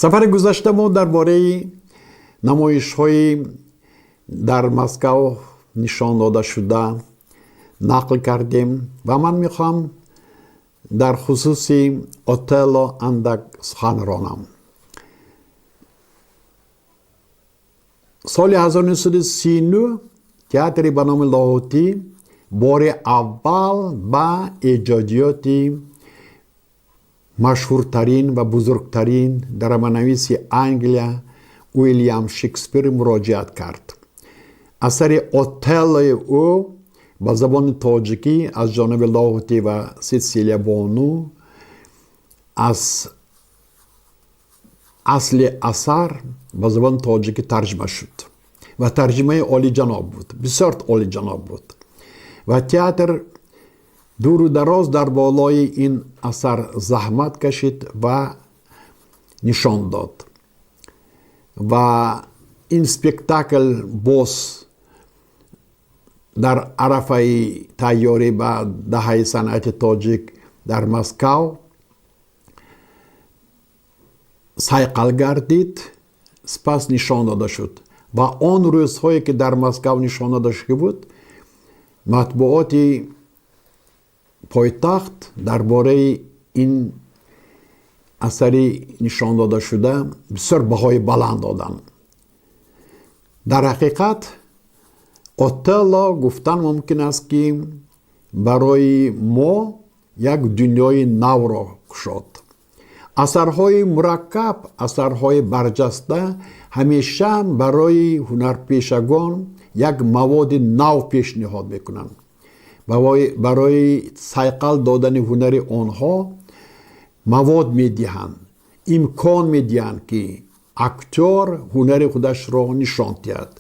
Сафари гузашта мо дар бораи намоишҳои дар Москав нишон дода шуда нақл кардем ва ман мехоҳам дар хусуси Отелло андак сухан ронам. Соли 1939 театри ба номи Лоҳутӣ бори аввал ба эҷодиёти машҳуртарин ва бузургтарин драманависи Англия Уилям Шекспир муроҷиат кард. Асари Отеллои ӯ ба забони тоҷикӣ аз ҷониби Лоҳутӣ ва Сесилия Бону аз асли асар ба забони тоҷикӣ тарҷима шуд ва тарҷимаи олиҷаноб буд, бисёр олиҷаноб буд. Ва театр дуру дароз дар болои ин асар заҳмат кашид ва нишон дод. Ва ин спектакл боз дар арафаи тайёрӣ ба даҳаи санъати тоҷик дар Москав сайқал гардид, сипас нишон дода шуд. Ва он рӯзҳое ки дар Москав нишон дода шуда буд, матбуоти пойтахт дар бораи ин асари нишон дода шуда бисёр баҳои баланд доданд. Дар ҳақиқат Отелло гуфтан мумкин аст, ки барои мо як дунёи навро кушод. Асарҳои мураккаб, асарҳои барҷаста ҳамеша барои ҳунарпешагон як маводи нав пешниҳод мекунанд. Барои сайқал додани ҳунари онҳо мавод медиҳанд, имкон медиҳанд, ки актёр ҳунари худашро нишон диҳад.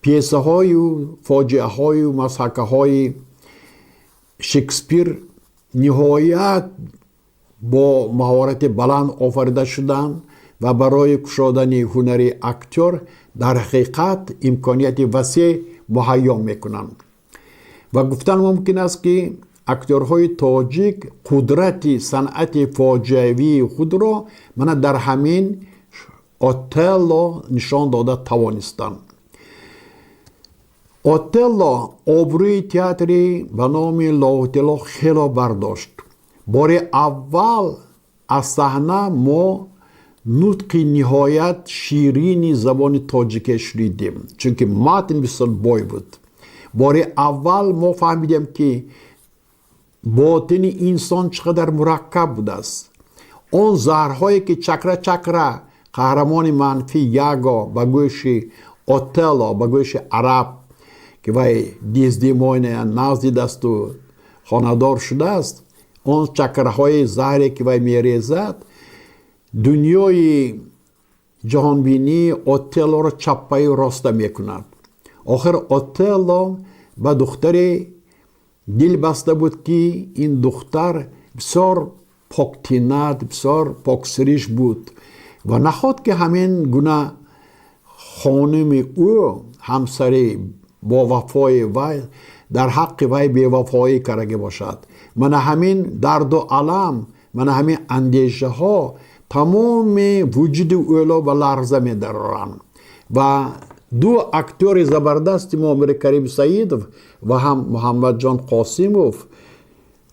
Пьесаҳою фоҷиаҳою масҳакаҳои Шекспир ниҳоят бо маҳорати баланд офарида шуданд ва барои кушодани ҳунари актёр дар ҳақиқат имконияти васеъ муҳайё мекунанд. Ва гуфтан мумкин аст, ки актёрҳои тоҷик қудрати санъати фоҷиавии худро мана дар ҳамин Отелло нишон дода тавонистанд. Отелло обрӯи театри ба номи Лоҳутило хело бардошт. Бори аввал аз саҳна мо нутқи ниҳоят ширини забони тоҷике шунидем, чунки матн бисёр бой буд. Бори аввал мо фаҳмидем, ки ботини инсон чӣ қадар мураккаб будааст. Он заҳрҳое ки чакра чакра қаҳрамони манфӣ Яго ба гӯши Отелло, ба гӯши араб, ки вай Дездемония нағз дидасту хонадор шудааст, он чакраҳои заҳре ки вай мерезад, дунёи ҷаҳонбинии Отеллоро чаппаю роста мекунад. Охир Отелло ба духтаре дил баста буд, ки ин духтар бисёр поктинат, бисёр поксириш буд ва наход ки ҳамин гуна хонуми ӯ, ҳамсари бовафои вай, дар ҳаққи вай бевафоӣ кардаги бошад. Мана ҳамин дарду алам, мана ҳамин андешаҳо тамоми вуҷуди ӯро ба ларза медароранд. Ва ду актёри забардасти мо, Миркарим Саидов ва ҳам Муҳаммадҷон Қосимов,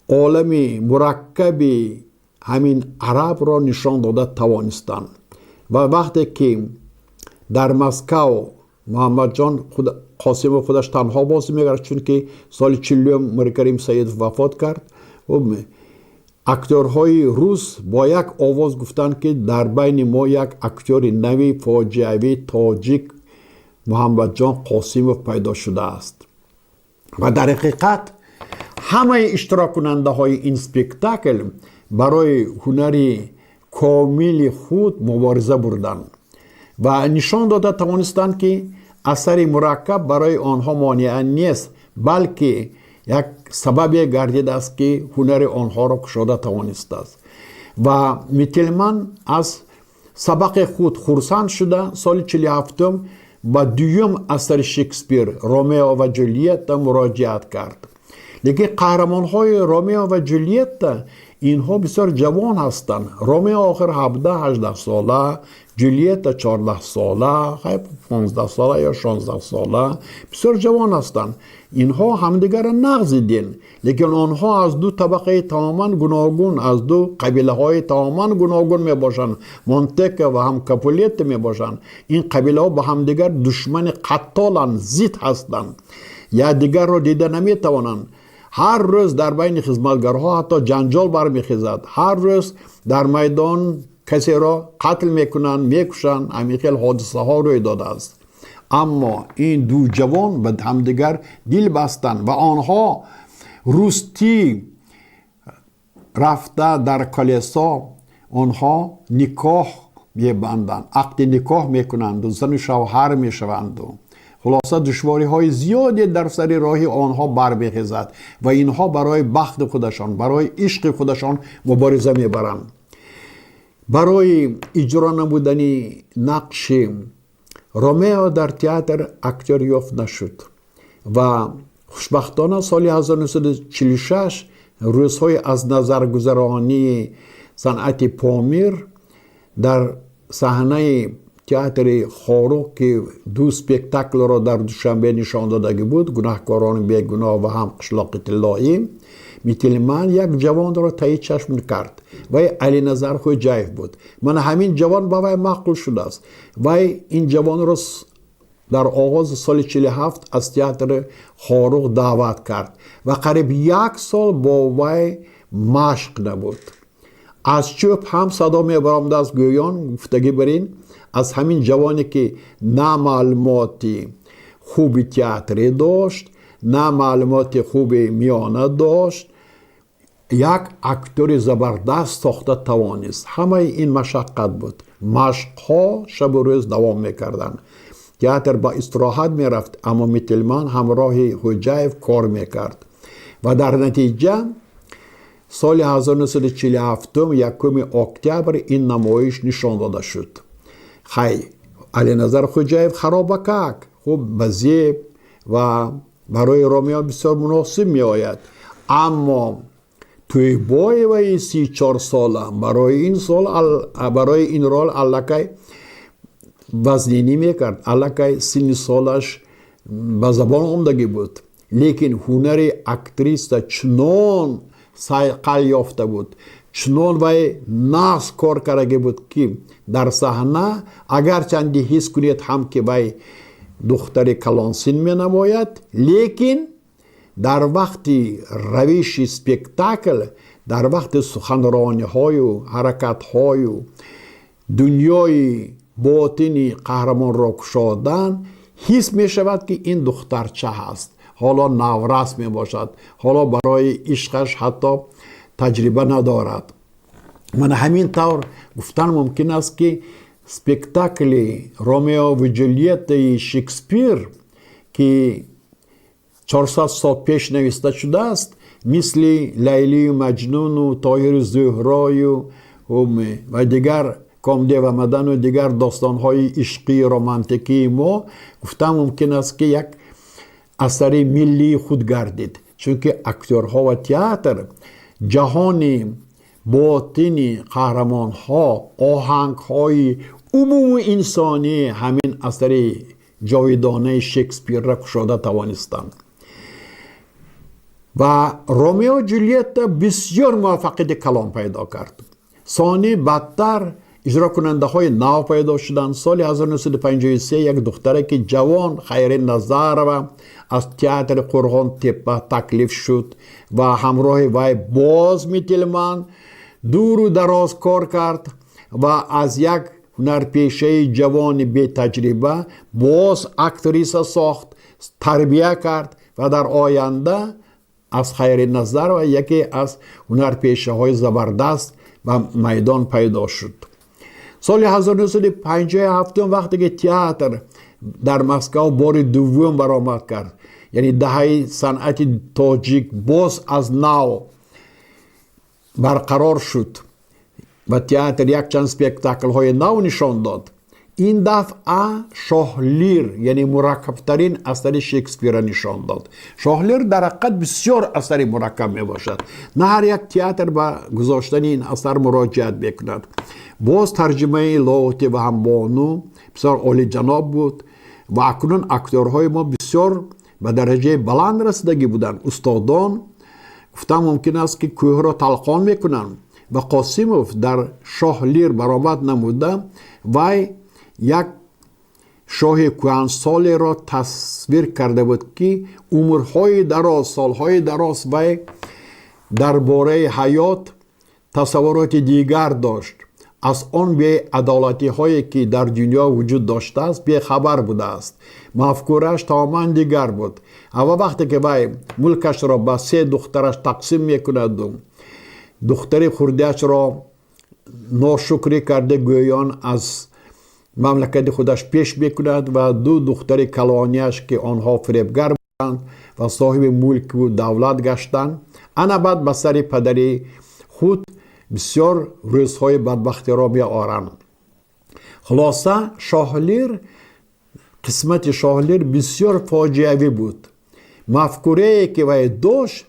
олами мураккаби ҳамин арабро нишон дода тавонистанд. Ва вақте ки дар Москав Муҳаммадҷон Қосимов худаш танҳо бозӣ мекард, чунки соли 40-ум Миркарим Саидов вафот кард, актёрҳои рус бо як овоз гуфтанд, ки дар байни мо як актёри нави фоҷиавии тоҷик Муҳаммадҷон Қосимов пайдо шудааст. Ва дар ҳақиқат ҳамаи иштироккунандаҳои ин спектакл барои ҳунари комили худ мубориза бурданд ва нишон дода тавонистанд, ки асари мураккаб барои онҳо монеа нест, балки як сабабе гардидааст, ки ҳунари онҳоро кушода тавонистааст. Ва Мителман аз сабақи худ хурсанд шуда, соли 47-ум ба дуюм асари Шекспир, Ромео ва Ҷулиетта, муроҷиат кард. Лекин қаҳрамонҳои Ромео ва Ҷулиетта, инҳо бисёр ҷавон ҳастанд. Ромео охир 17-18 сола, Ҷулиетта 14 сола, 15 сола ё 16 сола, бисёр ҷавон ҳастанд. Инҳо ҳамдигарро нағз дидем, лекин онҳо аз ду табақаи тамоман гуногун, аз ду қабилаҳои тамоман гуногун мебошанд. Монтека ва ҳам Капулетто мебошанд. Ин қабилаҳо ба ҳамдигар душмани қаттоланд, зид ҳастанд, якдигарро дида наметавонанд. Ҳар рӯз дар байни хизматгарҳо ҳатто ҷанҷол бармехезад, ҳар рӯз дар майдон касеро қатл мекунанд, мекушанд. Ҳамин хел ҳодисаҳо рӯй додааст. Аммо ин ду ҷавон ба ҳамдигар дил бастанд ва онҳо рӯстӣ рафта дар калесо онҳо никоҳ мебанданд, ақди никоҳ мекунанду зану шавҳар мешаванду. Хулоса, душвориҳои зиёде дар сари роҳи онҳо бармехезад ва инҳо барои бахти худашон, барои ишқи худашон мубориза мебаранд. Барои иҷро намудани нақши Ромео дар театр актёр ёфт нашуд ва хушбахтона соли 1946, рӯзҳои аз назаргузаронии санъати Помир, дар саҳнаи театри Хоруғ, ки ду спектаклро дар Душанбе нишон додагӣ буд, «Гунаҳкорони бегуноҳ» ва ҳам «Қишлоқи тиллоӣ», Мителман як ҷавонро таи чашм кард. Вай Алиназар Хоҷаев буд. Мана ҳамин ҷавон ба вай маъқул шудааст. Вай ин ҷавонро дар оғози соли 47 аз театри Хоруғ даъват кард ва қариб як сол бо вай машқ набуд. Аз чӯб ҳам садо мебаромадааст, гӯён гуфтагӣ барин аз ҳамин ҷавоне, ки на маълумоти хуби театрӣ дошт, на маълумоти хуби миёна дошт, як актёри забардаст сохта тавонист. Ҳамаи ин машаққат буд. Машқҳо шабу рӯз давом мекарданд. Театр ба истироҳат мерафт, аммо Мителман ҳамроҳи Ҳуҷаев кор мекард ва дар натиҷа соли 1947, 1 октябр ин намоиш нишон дода шуд. Хай, Алиназар Хуҷаев харобакак, хуб ба зеб ва барои Ромео бисёр муносиб меояд, аммо Тӯйбоеваи 34 сола барои ин сол, барои ин рол аллакай вазнинӣ мекард, аллакай синни солаш ба забон омдагӣ буд. Лекин ҳунари актриса чунон сайқал ёфта буд, чунон вай нағз кор кардагӣ буд, ки дар саҳна агарчанди ҳис кунед ҳам, ки вай духтари калонсин менамояд, лекин дар вақти равиши спектакл, дар вақти суханрониҳою ҳаракатҳою дунёи ботини қаҳрамонро кушодан, ҳис мешавад, ки ин духтарча ҳаст, ҳоло наврас мебошад, ҳоло барои ишқаш ҳатто таҷриба надорад. Мана ҳамин тавр гуфтан мумкин аст, ки спектакли «Ромео ва Ҷульеттаи» Шекспир, ки 400 сол пеш нависта шудааст, мисли «Лайлию Маҷнуну», «Тоҳиру Зуҳрою» ва дигар, «Комдев омадану» дигар достонҳои ишқии романтикии мо, гуфтан мумкин аст, ки як асари миллии худ гардид, чунки актёрҳо ва театр ҷаҳони ботини қаҳрамонҳо, оҳангҳои умуми инсонии ҳамин асари ҷовидонаи Шекспирра кушода тавонистанд. Ва «Ромео Ҷулиетта» бисёр муваффақияти калон пайдо кард. Сони баъдтар иҷрокунандаҳои нав пайдо шуданд. Соли 1953 як духтараки ҷавон, Хайри Назарова, аз театри Қурғон Теппа таклиф шуд ва ҳамроҳи вай боз Мителман дуру дароз кор кард ва аз як ҳунарпешаи ҷавони бетаҷриба боз актриса сохт, тарбия кард ва дар оянда аз Хайри Назарова яке аз ҳунарпешаҳои забардаст ба майдон пайдо шуд. Соли 1957, вақте ки театр дар Москав бори дуввум баромад кард, яъне даҳаи санъати тоҷик боз аз нав барқарор шуд ва театр якчанд спектаклҳои нав нишон дод. Ин дафъа Шоҳ Лир, яъне мураккабтарин асари Шекспира нишон дод. Шоҳ Лир дар ҳақиқат бисёр асари мураккаб мебошад. На ҳар як театр ба гузоштани ин асар муроҷиат мекунад. Боз тарҷимаи Лоҳутӣ ва ҳам Бону бисёр олиҷаноб буд ва акнун актёрҳои мо бисёр ба дараҷаи баланд расидагӣ буданд. Устодон, гуфтан мумкин аст, ки кӯҳро талқон мекунанд. Ва Қосимов дар Шоҳ Лир баромад намуда, вай як шоҳи кӯҳансолеро тасвир карда буд, ки умрҳои дароз, солҳои дароз вай дар бораи ҳаёт тасаввуроти дигар дошт, аз он беадолатиҳое, ки дар дунё вуҷуд доштааст, бехабар будааст, мафкурааш тамоман дигар буд. Ва вақте ки вай мулкашро ба се духтараш тақсим мекунаду духтари хурдиашро ношукрӣ карда, гӯён аз мамлакати худаш пеш мекунад, ва ду духтари калонияш, ки онҳо фиребгар буданд ва соҳиби мулку давлат гаштанд, ана баъд ба сари падари худ бисёр рӯзҳои бадбахтиро меоранд. Хулоса, Шоҳ Лир, қисмати Шоҳ Лир бисёр фоҷиавӣ буд. Мафкурае, ки вай дошт,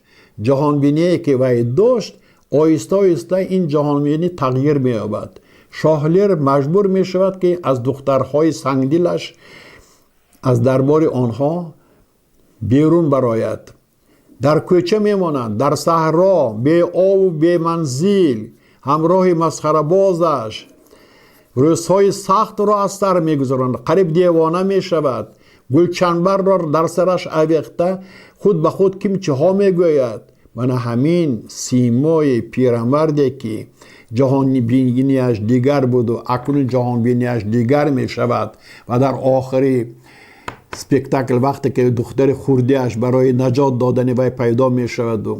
ҷаҳонбиние, ки вай дошт, оҳиста оҳиста ин ҷаҳонбинӣ тағйир меёбад. Шоҳ Лир маҷбур мешавад, ки аз духтарҳои сангдилаш, аз дарбори онҳо берун барояд. Дар кӯча мемонад, дар саҳро, беобу беманзил, ҳамроҳи масхарабозаш рӯзҳои сахтро аз сар мегузаронад, қариб девона мешавад. Гулчанбарро дар сараш авехта, худ ба худ ким чиҳо мегӯяд. Мана ҳамин симои пирамарде, ки ҷаҳонбинияш дигар буду акнун ҷаҳонбинияш дигар мешавад. Ва дар охири спектакл, вақте ки духтари хурдиаш барои наҷот додани вай пайдо мешаваду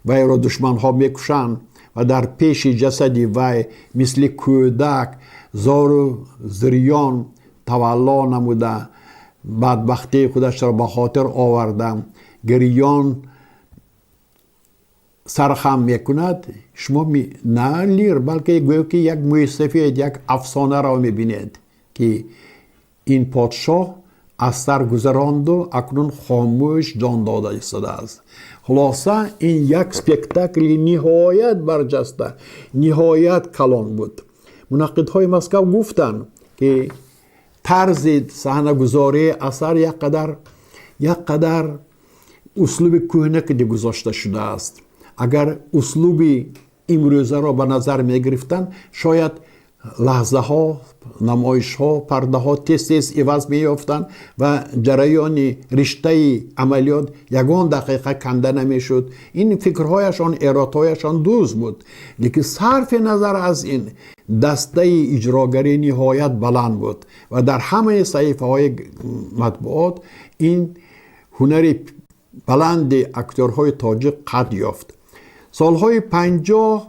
вайро душманҳо мекушанд, ва дар пеши ҷасади вай мисли кӯдак зору зирён тавалло намуда, бадбахтии худашро ба хотир оварда, гирён сархам мекунад, шумо на Лир, балки гӯё ки як мӯйсафед, як афсонаро мебинед, ки ин подшоҳ аз сар гузаронду акнун хомӯш ҷон дода истодааст. Хулоса, ин як спектакли ниҳоят барҷаста, ниҳоят калон буд. Мунаққидҳои Москав гуфтанд, ки тарзи саҳнагузории асар як қадар услуби кӯҳна ки гузошта шудааст. Агар услуби имрӯзаро ба назар мегирифтанд, шояд лаҳзаҳо, намоишҳо, пардаҳо тез тез иваз меёфтанд ва ҷараёни риштаи амалиёт ягон дақиқа канда намешуд. Ин фикрҳояшон, эродҳояшон дуруст буд, лекин сарфи назар аз ин, дастаи иҷрогарӣ ниҳоят баланд буд ва дар ҳамаи саҳифаҳои матбуот ин ҳунари баланди актёрҳои тоҷик қад ёфт. Солҳои 50,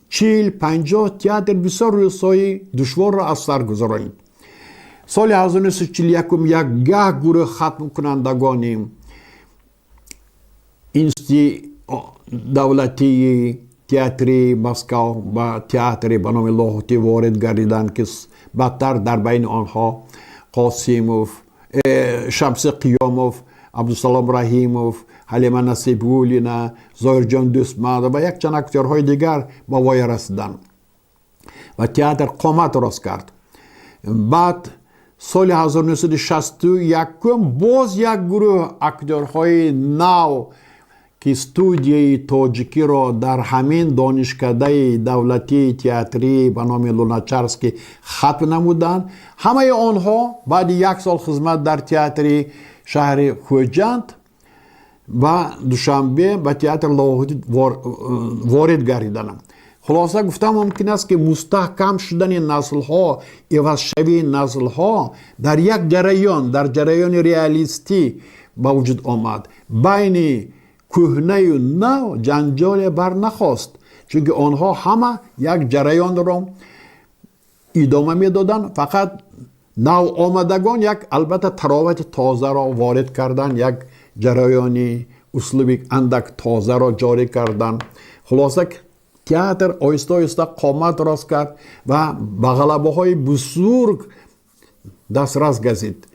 40, 50 театр бисёр рӯзҳои душворро аз сар гузаронид. Соли 1941 як гаҳ гурӯҳ хатмкунандагони институти давлатии театри Москав ба театре ба номи Лоҳутӣ ворид гардиданд, ки баъдтар дар байни онҳо Қосимов, Шамси Қиёмов, Абдусалом Раҳимов, Ҳалима Насибуллина, Зоҳирҷон Дӯстмадов ва якчанд актёрҳои дигар ба воя расиданд ва театр қомат рост кард. Баъд соли 1961 боз як гурӯҳ актёрҳои нав, ки студияи тоҷикиро дар ҳамин донишкадаи давлатии театрӣ ба номи Луначарский хатм намуданд, ҳамаи онҳо баъди як сол хизмат дар театри шаҳри Хӯҷанд ба Душанбе, ба театр Лоҳутӣ ворид гардиданд. Хулоса, гуфтан мумкин аст, ки мустаҳкам шудани наслҳо, ивазшавии наслҳо дар як ҷараён, дар ҷараёни реалистӣ ба вуҷуд омад. Байни кӯҳнаю нав ҷанҷоле барнахост, чунки онҳо ҳама як ҷараёнро идома медоданд. Фақат навомадагон як, албатта, таровати тозаро ворид карданд, як ҷараёни услуби андак тозаро ҷорӣ карданд. Хулоса, театр оҳиста оҳиста қомат рост кард ва ба ғалабаҳои бузург. Дастрас газид.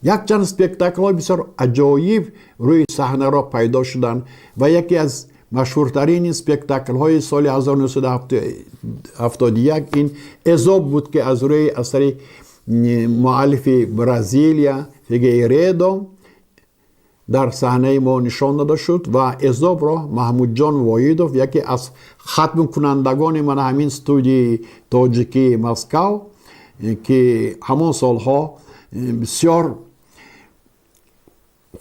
Якчанд спектаклҳои бисёр аҷоиб рӯи саҳнаро пайдо шуданд ва яке аз машҳуртарини спектаклҳои соли 1971 ин «Эзоп» буд, ки аз рӯи асари муаллифи Бразилия Фигейредо дар саҳнаи мо нишон дода шуд ва «Эзопро» Маҳмудҷон Воҳидов, яке аз хатмкунандагони мана ҳамин студияи тоҷикии Москав, ки ҳамон солҳо бисёр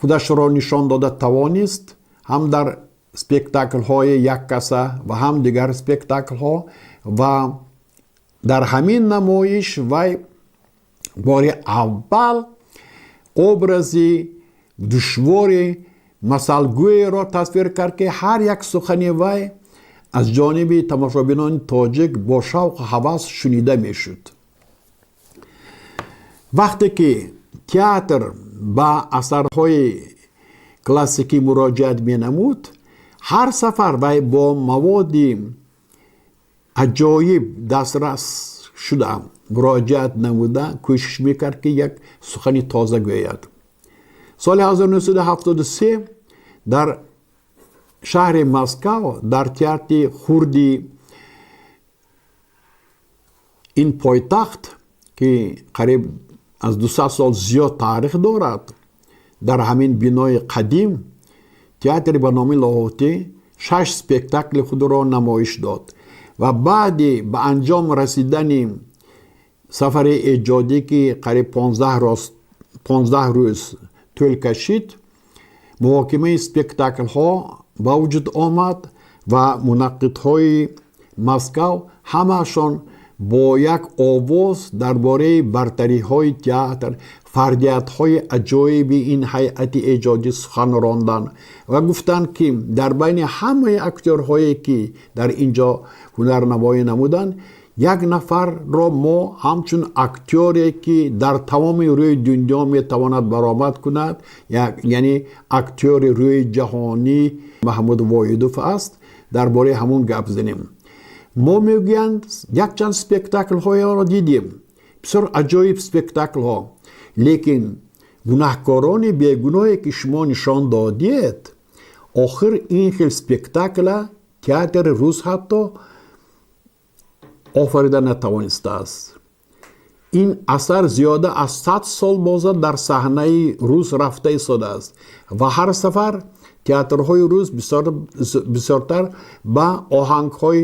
худашро нишон дода тавонист, ҳам дар спектаклҳои яккаса ва ҳам дигар спектаклҳо, ва дар ҳамин намоиш вай бори аввал образи душвори масалгӯеро тасвир кард, ки ҳар як сухани вай аз ҷониби тамошобинони тоҷик бо шавқу ҳавас шунида мешуд. Вақте ки театр ба асарҳои классикӣ муроҷиат менамуд, ҳар сафар вай бо маводи аҷоиб дастрас шуда муроҷиат намуда, кӯшиш мекард, ки як сухани тоза гӯяд. Соли 1973 дар шаҳри Москав, дар театри хурди ин пойтахт, ки қариб аз 200 сол зиёд таърих дорад, дар ҳамин бинои қадим театри ба номи Лоҳутӣ шаш спектакли худро намоиш дод ва баъди ба анҷом расидани сафари эҷодӣ, ки қариб 15 рӯз тӯл кашид, муҳокимаи спектаклҳо ба вуҷуд омад ва мунаққидҳои Москав ҳамаашон бо як овоз дар бораи бартариҳои театр, фардиятҳои аҷоиби ин ҳайати эҷодӣ сухан ронданд ва гуфтанд, ки дар байни ҳамаи актёрҳое, ки дар ин ҷо ҳунарнамоӣ намуданд, як нафарро мо ҳамчун актёре, ки дар тамоми рӯи дунё метавонад баромад кунад, яъне актёри рӯи ҷаҳонӣ Маҳмуд Воҳидов аст, дар бораи ҳамун гап занем. Мо, мегӯянд, якчанд спектаклҳоеро дидем, бисёр аҷоиб спектаклҳо, лекин «Гунаҳкорони бегуноҳе», ки шумо нишон додед, охир ин хел спектакла театри рус ҳатто офарида натавонистааст. Ин асар зиёда аз 100 сол боза дар саҳнаи рус рафта истодааст ва ҳар сафар театрҳои рус бисёртар ба оҳангҳои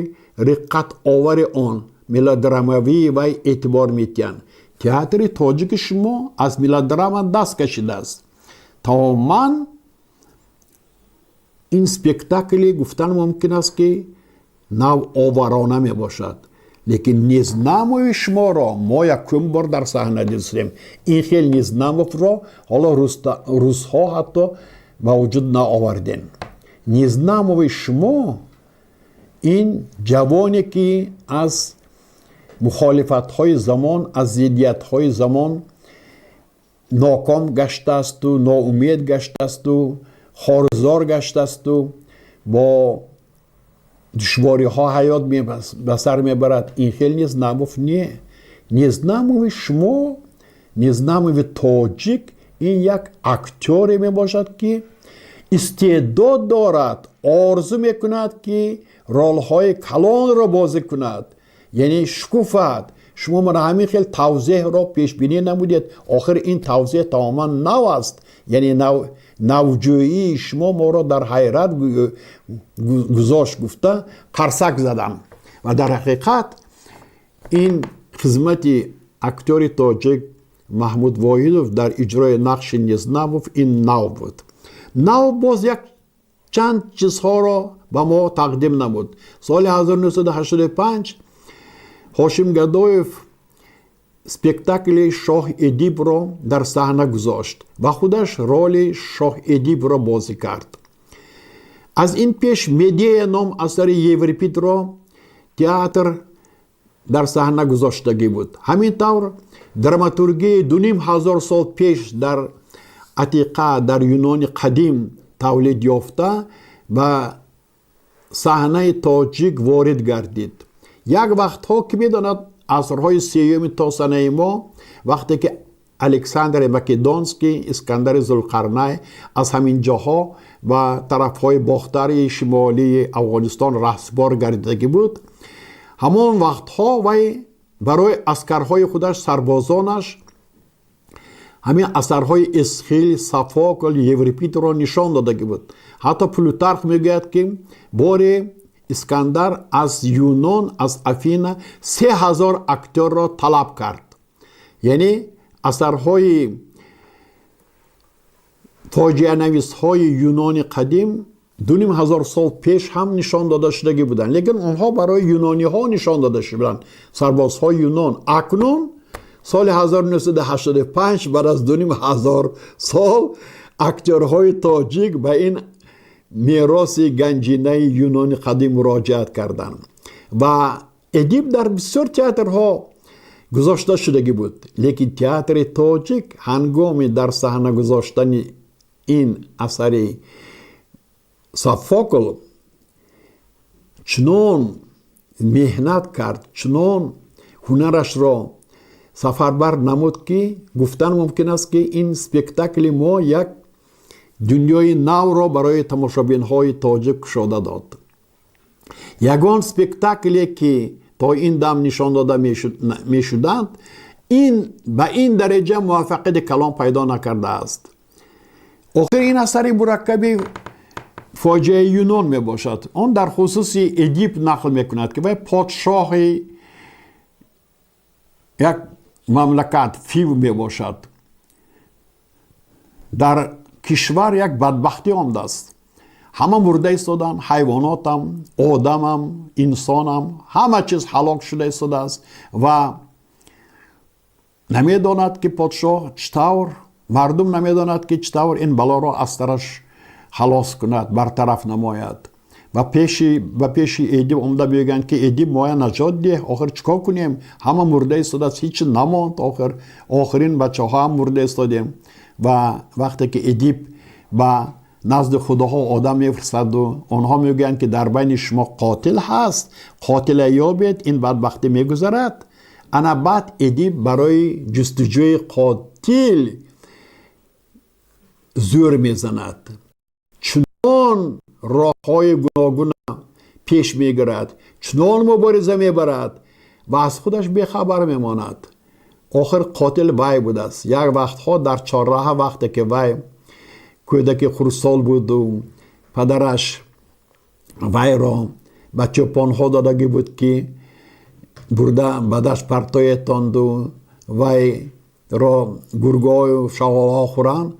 риққатовари он, мелодрамавии вай эътибор медиҳанд. Театри тоҷики шумо аз мелодрама даст кашидааст тамоман. Ин спектакли, гуфтан мумкин аст, ки навоварона мебошад, лекин Незнамови шуморо мо якум бор дар саҳна дидем. Ин хел Незнамовро ҳоло русҳо ҳатто ба вуҷуд наовардем. Незнамови шумо ин ҷавоне, ки аз мухолифатҳои замон, аз зиддиятҳои замон ноком гаштаасту ноумед гаштаасту хорзор гаштаасту бо душвориҳо ҳаёт ба сар мебарад, ин хел Незнамов не. Незнамови шумо, Незнамови тоҷик ин як актёре мебошад, ки истеъдод дорад, орзу мекунад, ки ролҳои калонро бозӣ кунад, яъне шукуфад. Шумо мана ҳамин хел тавзеҳро пешбинӣ намудед. Охир ин тавзеҳ тамоман нав аст, яъне навҷӯии шумо моро дар ҳайрат гузошт, гуфта қарсак задам. Ва дар ҳақиқат ин хизмати актёри тоҷик Маҳмуд Воҳидов дар иҷрои нақши Незнамов ин нав буд. Нав боз як чанд чизҳоро ба мо тақдим намуд. Соли 1985 Ҳошим Гадоев спектакли «Шоҳ Эдибро» дар саҳна гузошт ва худаш роли Шоҳ Эдибро бозӣ кард. Аз ин пеш «Медея» ном асари Еврипидро театр дар саҳна гузоштагӣ буд. Ҳамин тавр драматургияи 2500 сол пеш дар Атиқа, дар Юнони қадим тавлид ёфта, ба саҳнаи тоҷик ворид гардид. Як вақтҳо, ки медонад, асрҳои сеюми то санаи мо, вақте ки Александри Македонский, Искандари Зулқарнай аз ҳамин ҷоҳо ба тарафҳои Бохтари шимолии Афғонистон раҳсипор гардидагӣ буд. Ҳамон вақтҳо вай барои аскарҳои худаш, сарбозонаш ҳамин асарҳои Эсхил, Софокл, Еврипидро нишон додагӣ буд. Ҳатто Плютарх мегӯяд, ки боре Искандар аз Юнон, аз Афина 3000 актёрро талаб кард. Яъне асарҳои фоҷианависҳои юнони қадим 2500 сол пеш ҳам нишон дода шудагӣ буданд, лекин онҳо барои юнониҳо нишон дода шуда буданд, сарбозҳои юнон. Акнун соли 1985, баъд аз 2500 сол, актёрҳои тоҷик ба ин мероси ганҷинаи юнони қадим муроҷиат карданд ва Эдип дар бисёр театрҳо гузошта шудагӣ буд. Лекин театри тоҷик ҳангоми дар саҳна гузоштани ин асари Софокл чунон меҳнат кард, чунон ҳунарашро сафарбар намуд, ки гуфтан мумкин аст, ки ин спектакли мо як дунёи навро барои тамошобинҳои тоҷик кушода дод. Ягон спектакле, ки то ин дам нишон дода мешуданд, ин ба ин дараҷа муваффақияти калон пайдо накардааст. Охир ин асари мураккаби фоҷиаи юнон мебошад. Он дар хусуси Эдип нақл мекунад, ки вай подшоҳи як мамлакат Фив мебошад. Дар кишвар як бадбахтӣ омадааст, ҳама мурда истоданд, ҳайвонотам, одамам, инсонам, ҳама чиз ҳалок шуда истодааст. Ва намедонад, ки подшоҳ чӣ тавр, мардум намедонад, ки чӣ тавр ин балоро аз сараш халос кунад, бартараф намояд. Ва ба пеши Эдип омада мегӯянд, ки Эдип, моя наҷот деҳ, охир чӣ кор кунем? Ҳама мурда истодааст, ҳеҷ намонд, охир охирин бачаҳо ҳам мурда истодем. Ва вақте ки Эдип ба назди худоҳо одам мефирсаду онҳо мегӯянд, ки дар байни шумо қотил ҳаст, қотила ёбед, ин бадбахтӣ мегузарад. Ана баъд Эдип барои ҷустуҷӯи қотил зӯр мезанад, чунон роҳҳои гуногуна пеш мегирад, чунон мубориза мебарад ва аз худаш бехабар мемонад. Охир қотил вай будааст. Як вақтҳо дар чорраҳа, вақте ки вай кӯдаки хурдсол буду падараш вайро ба чӯпонҳо додагӣ буд, ки бурда ба дашт партоетонду вайро гургҳою шағолҳо хӯранд,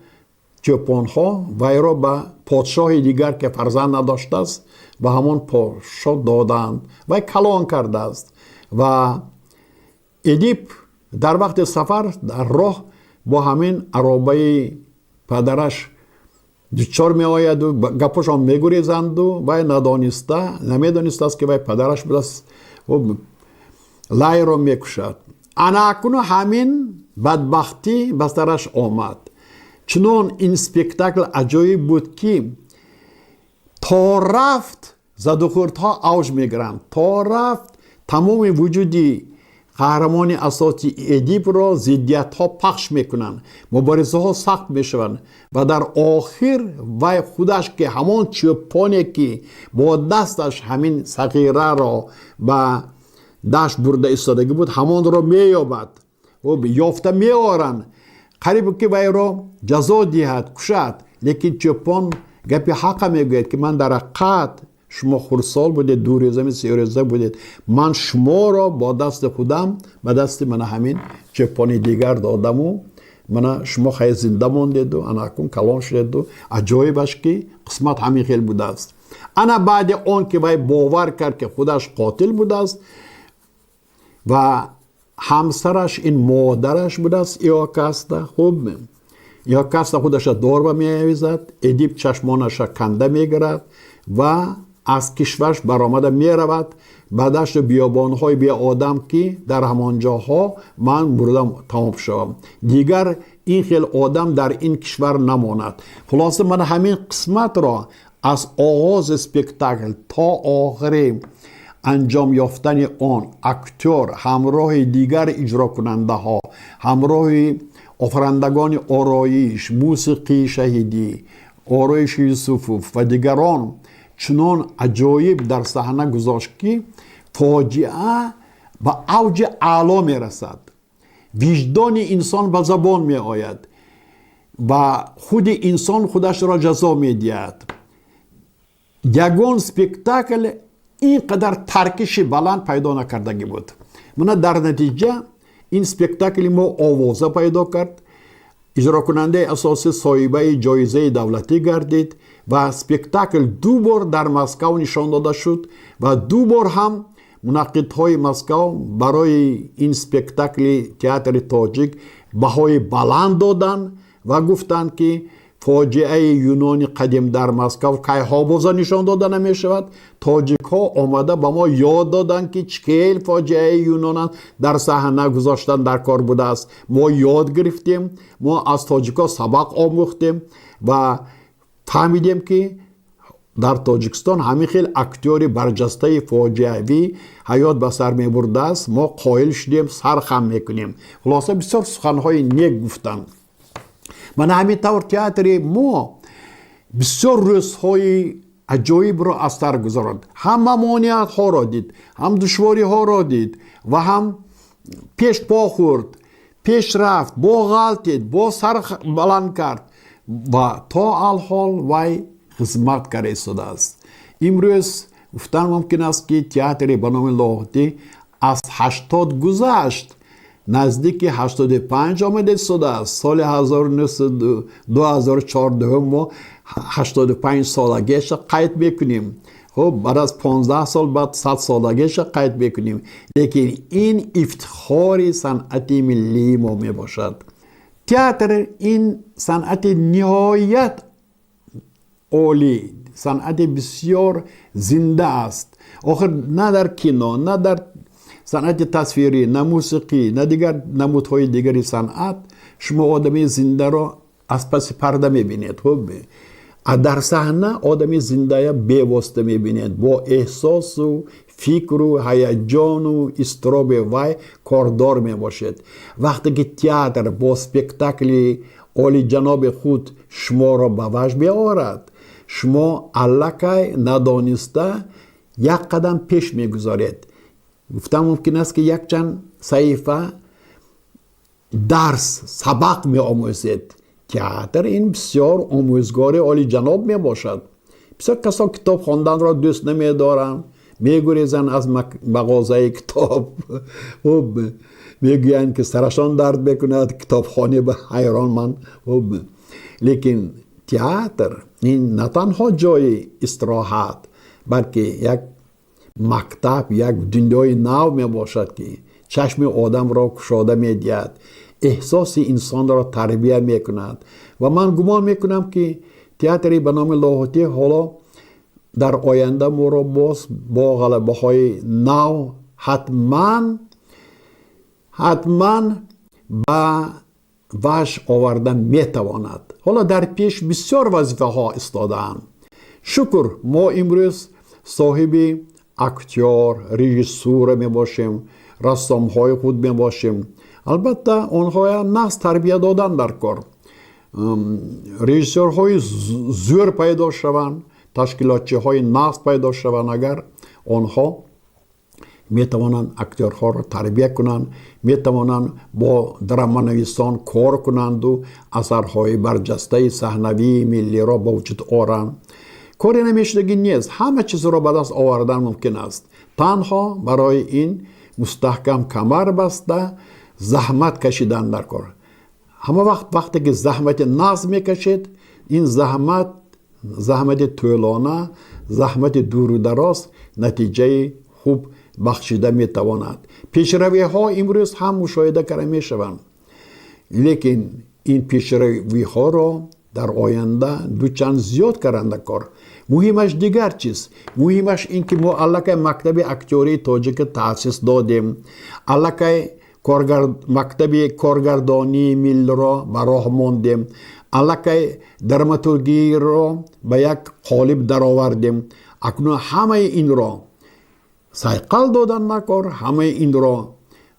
чӯпонҳо вайро ба подшоҳи дигар, ки фарзанд надоштааст, ба ҳамон подшоҳ доданд. Вай калон кардааст ва Эдип дар вақти сафар дар роҳ бо ҳамин аробаи падараш дучор меояду гапошон мегурезанду вай надониста, намедонистааст, ки вай падараш будааст, Лайро мекушад. Ана акнун ҳамин бадбахтӣ ба сараш омад. Чунон ин спектакл аҷоиб буд, ки то рафт задухӯрдҳо авҷ мегиранд, то рафт тамоми вуҷуди қаҳрамони асосии Эдипро зиддиятҳо пахш мекунанд, муборизаҳо сахт мешаванд ва дар охир вай худаш, ки ҳамон чӯпоне, ки бо дасташ ҳамин сағираро ба дашт бурда истодагӣ буд, ҳамонро меёбад, ёфта меоранд, қариб ки вайро ҷазо диҳад, кушад. Лекин чӯпон гапи ҳақа мегӯяд, ки ман дар ҳақиқат, шумо хурдсол будед, 2 рӯзами 3 рӯза будед, ман шуморо бо дасти худам ба дасти мана ҳамин чӯпони дигар додаму мана шумо хай зинда мондеду ана акун калон шудеду. Аҷоибаш, ки қисмат ҳамин хел будааст. Ана баъди он ки вай бовар кард, ки худаш қотил будааст ва ҳамсараш ин модараш будааст, Иокаста, хуб, Иокаста худаша дорба меавизад, Эдип чашмонаша канда мегирад ва аз кишварш баромада меравад ба дашту биёбонҳои беодам, ки дар ҳамон ҷоҳо ман мурдам, тамом шавам, дигар ин хел одам дар ин кишвар намонад. Хулоса, мана ҳамин қисматро аз оғози спектакл то охири анҷом ёфтани он актёр ҳамроҳи дигар иҷрокунандаҳо, ҳамроҳи Офарандагони ороиш, мусиқии Шаҳидӣ, ороиши Юсуфов ва дигарон чунон аҷоиб дар саҳна гузошт, ки фоҷиа ба авҷи аъло мерасад, виҷдони инсон ба забон меояд ва худи инсон худашро ҷазо медиҳад. Ягон спектакл ин қадар таркиши баланд пайдо накардагӣ буд. Мана, дар натиҷа ин спектакли мо овоза пайдо кард, иҷрокунандаи асосӣ соҳибаи ҷоизаи давлатӣ гардид ва спектакл ду бор дар Москав нишон дода шуд ва ду бор ҳам мунаққидҳои Москав барои ин спектакли театри тоҷик баҳои баланд доданд ва гуфтанд, ки фоҷиаи юнони қадим дар Москав кайҳо боза нишон дода намешавад, тоҷикҳо омада ба мо ёд доданд, ки чӣ хел фоҷиаи юнона дар саҳна гузоштан дар кор будааст. Мо ёд гирифтем, мо аз тоҷикҳо сабақ омӯхтем ва фаҳмидем, ки дар Тоҷикистон ҳамин хел актёри барҷастаи фоҷиавӣ ҳаёт ба сар мебурдааст. Мо қоил шудем, сар хам мекунем. Хулоса, бисёр суханҳои нек гуфтанд. Мана, ҳамин тавр театри мо бисёр рӯзҳои аҷоибро аз сар гузаронд, ҳам мамониятҳоро дид, ҳам душвориҳоро дид ва ҳам пеш по хӯрд, пеш рафт, бо ғалтид, бо сар баланд кард ва то алҳол вай хизмат карда истодааст. Имрӯз гуфтан мумкин аст, ки театри ба номи Лоҳутӣ аз 80 гузашт, наздики 85 омада истодааст. Соли 2014 мо 85 солагиаша қайд мекунем. Хуб, баъд аз 15 сол баъд 100 солагиаша қайд мекунем, лекин ин ифтихори санъати миллии мо мебошад. Театр ин санъати ниҳоят олӣ, санъати бисёр зинда аст. Охир на дар кино, на дар санъати тасвирӣ, на мусиқӣ, на дигар намудҳои дигари санъат шумо одами зиндаро аз паси парда мебинед. Хуб, а дар саҳна одами зиндая бевосита мебинед, бо эҳсосу фикру ҳаяҷону изтироби вай кордор мебошед. Вақте ки театр бо спектакли олиҷаноби худ шуморо ба ваҷд меорад, шумо аллакай надониста як қадам пеш мегузоред. Гуфтан мумкин аст, ки якчанд саҳифа дарс, сабақ меомӯзед. Театр ин бисёр омӯзгори олиҷаноб мебошад. Бисёр касон китоб хонданро дӯст намедоранд, мегурезанд аз мағозаи китоб, хуб, мегӯянд, ки сарашон дард мекунад, китобхоне ба ҳайрон ман. Хуб, лекин театр ин на танҳо ҷои истироҳат, балки як мактаб, як дунёи нав мебошад, ки чашми одамро кушода медиҳад, эҳсоси инсонро тарбия мекунад. Ва ман гумон мекунам, ки театри ба номи Лоҳутӣ ҳоло дар оянда моро боз бо ғалабаҳои нав ҳатман, ҳатман ба ваҷд оварда метавонад. Ҳоло дар пеш бисёр вазифаҳо истодаанд. Шукр, мо имрӯз соҳиби актёр, режиссура мебошем, рассомҳои худ мебошем. Албатта, онҳоя нағз тарбия додан дар кор, режиссёрҳои зӯр пайдо шаванд, ташкилотчиҳои нағз пайдо шаванд агар, онҳо метавонанд актёрҳоро тарбия кунанд, метавонанд бо драманависон кор кунанду асарҳои барҷастаи саҳнавии миллиро ба вуҷуд оранд. Коре намешудагӣ нест, ҳама чизро ба даст овардан мумкин аст. Танҳо барои ин мустаҳкам камар баста заҳмат кашидан дар кор. Ҳама вақт, вақте ки заҳмати нағз мекашед, ин заҳмат, заҳмати тӯлона, заҳмати дуру дароз натиҷаи хуб бахшида метавонад. Пешравиҳо имрӯз ҳам мушоҳида карда мешаванд, лекин ин пешравиҳоро дар оянда дучанд зиёд кардан кор. Муҳимаш дигар чиз, муҳимаш ин ки мо аллакай мактаби актёрии тоҷика таъсис додем, аллакай мактаби коргардонии миллиро ба роҳ мондем, аллакай драматургиро ба як қолиб даровардем. Акнун ҳамаи инро сайқал додан дар кор, ҳамаи инро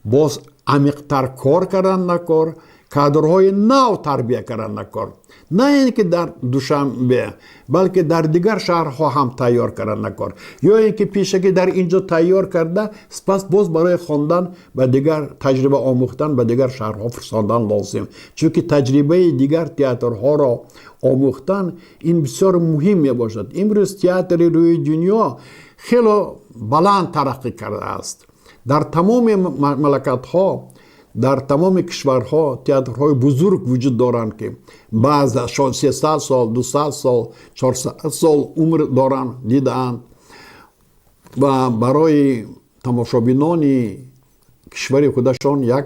боз амиқтар кор кардан дар кор. Кадрҳои нав тарбия кардан дар кор, на ин ки дар Душанбе, балки дар дигар шаҳрҳо ҳам тайёр кардан дар кор, ё ин ки пешакӣ дар инҷо тайёр карда, сипас боз барои хондан ба дигар, таҷриба омӯхтан ба дигар шаҳрҳо фирсондан лозим, чунки таҷрибаи дигар театрҳоро омӯхтан ин бисёр муҳим мебошад. Имрӯз театри рӯи дунё хело баланд тараққӣ кардааст. Дар тамоми мамлакатҳо, дар тамоми кишварҳо театрҳои бузург вуҷуд доранд, ки баъзашон 300 сол, 200 сол, 400 сол умр доранд, дидаанд ва барои тамошобинони кишвари худашон як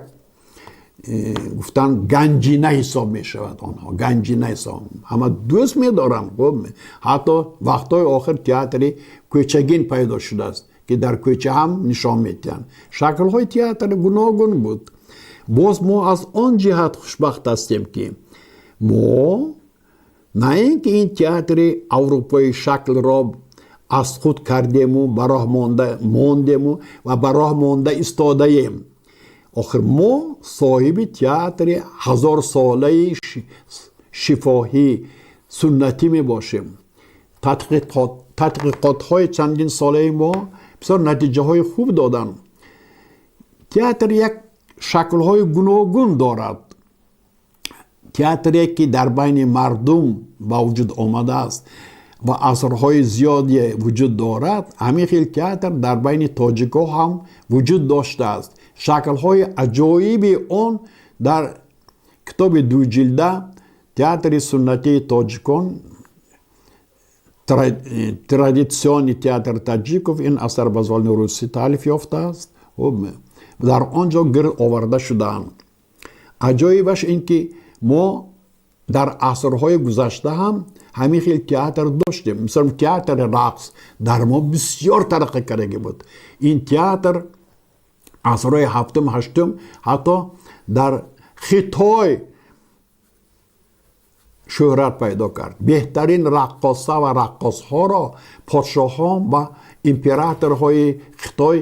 гуфтан ганҷина ҳисоб мешавад. Онҳо ганҷина ҳисоб, ҳама дӯст медоранд. Хуб, ҳатто вақтҳои охир театри кӯчагин пайдо шудааст, ки дар кӯча ҳам нишон медиҳанд. Шаклҳои театр гуногун буд. Боз мо аз он ҷиҳат хушбахт ҳастем, ки мо на ин ки ин театри аврупои шаклро аз худ кардему ба роҳ мондему ва ба роҳ монда истодаем. Охир мо соҳиби театри ҳазорсолаи шифоҳӣ суннатӣ мебошем. Тадқиқотҳои чандин солаи мо бисёр натиҷаҳои хуб доданд. Театр як шаклҳои гуногун дорад. Театре ки дар байни мардум ба вуҷуд омадааст ва асрҳои зиёде вуҷуд дорад, ҳамин хел театр дар байни тоҷикҳо ҳам вуҷуд доштааст. Шаклҳои аҷоиби он дар китоби дуҷилда «Театри суннатии тоҷикон», «Традиционный театр таджиков», ин асар ба забони русӣ таълиф ёфтааст, дар он ҷо гирд оварда шудаанд. Аҷоибаш ин ки мо дар асрҳои гузашта ҳам ҳамин хел театр доштем. Мисол, театри рақс дар мо бисёр тараққӣ кардагӣ буд. Ин театр асрҳои ҳафтум, ҳаштум ҳатто дар Хитой шӯҳрат пайдо кард. Беҳтарин раққоса ва раққосҳоро подшоҳон ва императорҳои Хитой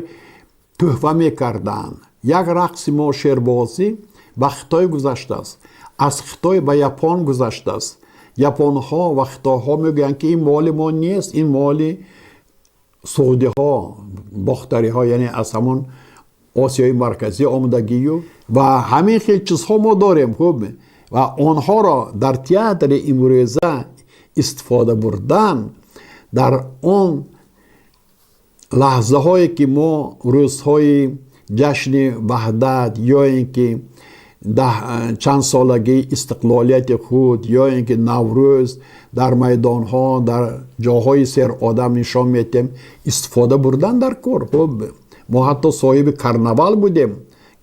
тӯҳфа мекарданд. Як рақси мо, шербозӣ, ба Хитой гузаштааст, аз Хитой ба Япон гузаштааст. Японҳо ва хитойҳо мегӯянд, ки ин моли мо нест, ин моли суғдиҳо, бохтариҳо, яъне аз ҳамон Осиёи Марказӣ омадагию. Ва ҳамин хел чизҳо мо дорем. Хуб, ва онҳоро дар театри имрӯза истифода бурдан дар он лаҳзаҳое ки мо рӯзҳои ҷашни Ваҳдат ё ин ки чанд солагии истиқлолияти худ ё ин ки Наврӯз дар майдонҳо, дар ҷоҳои серодам нишон медиҳем, истифода бурдан дар кор. Хуб, мо ҳатто соҳиби карнавал будем,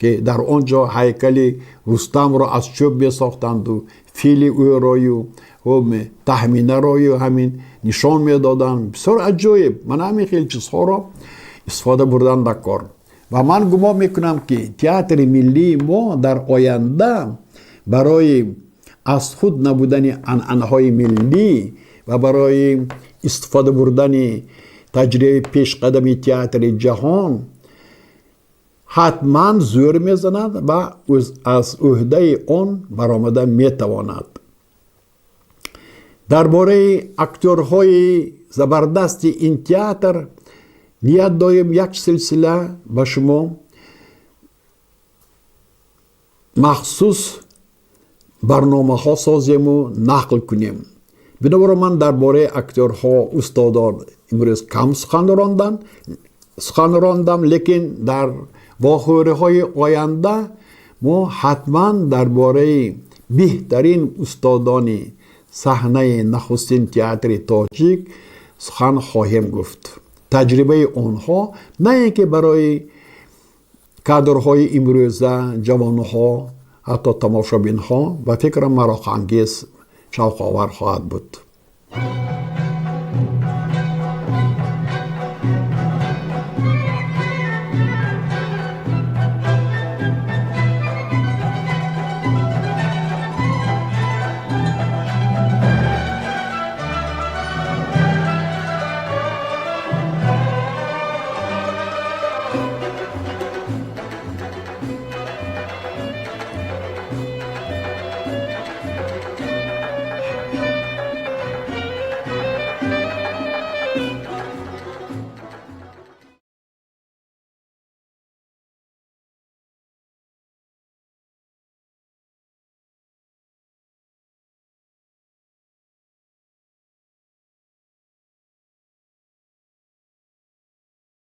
ки дар он ҷо ҳайкали Рустамро аз чӯб месохтанду фили ӯрою, хуб, Таҳминарою ҳамин нишон медоданд. Бисёр аҷоиб. Ман ҳамин хел чизҳоро истифода бурдан дар кор. Ва ман гумон мекунам, ки театри миллии мо дар оянда барои аз худ набудани анъанаҳои миллӣ ва барои истифода бурдани таҷрибаи пешқадами театри ҷаҳон ҳатман зӯр мезанад ва аз ӯҳдаи он баромада метавонад. Дар бораи актёрҳои забардасти ин театр ният дорем як силсила ба шумо махсус барномаҳо созему нақл кунем. Бинобар ман дар бораи актёрҳо, устодон имрӯз кам сухан рондам, лекин дар вохӯриҳои оянда мо ҳатман дар бораи беҳтарин устодони саҳнаи нахустин театри тоҷик сухан хоҳем гуфт. Таҷрибаи онҳо на ин ки барои кадрҳои имрӯза, ҷавонҳо, ҳатто тамошобинҳо, ба фикрам, мароқангез, шавқовар хоҳад буд.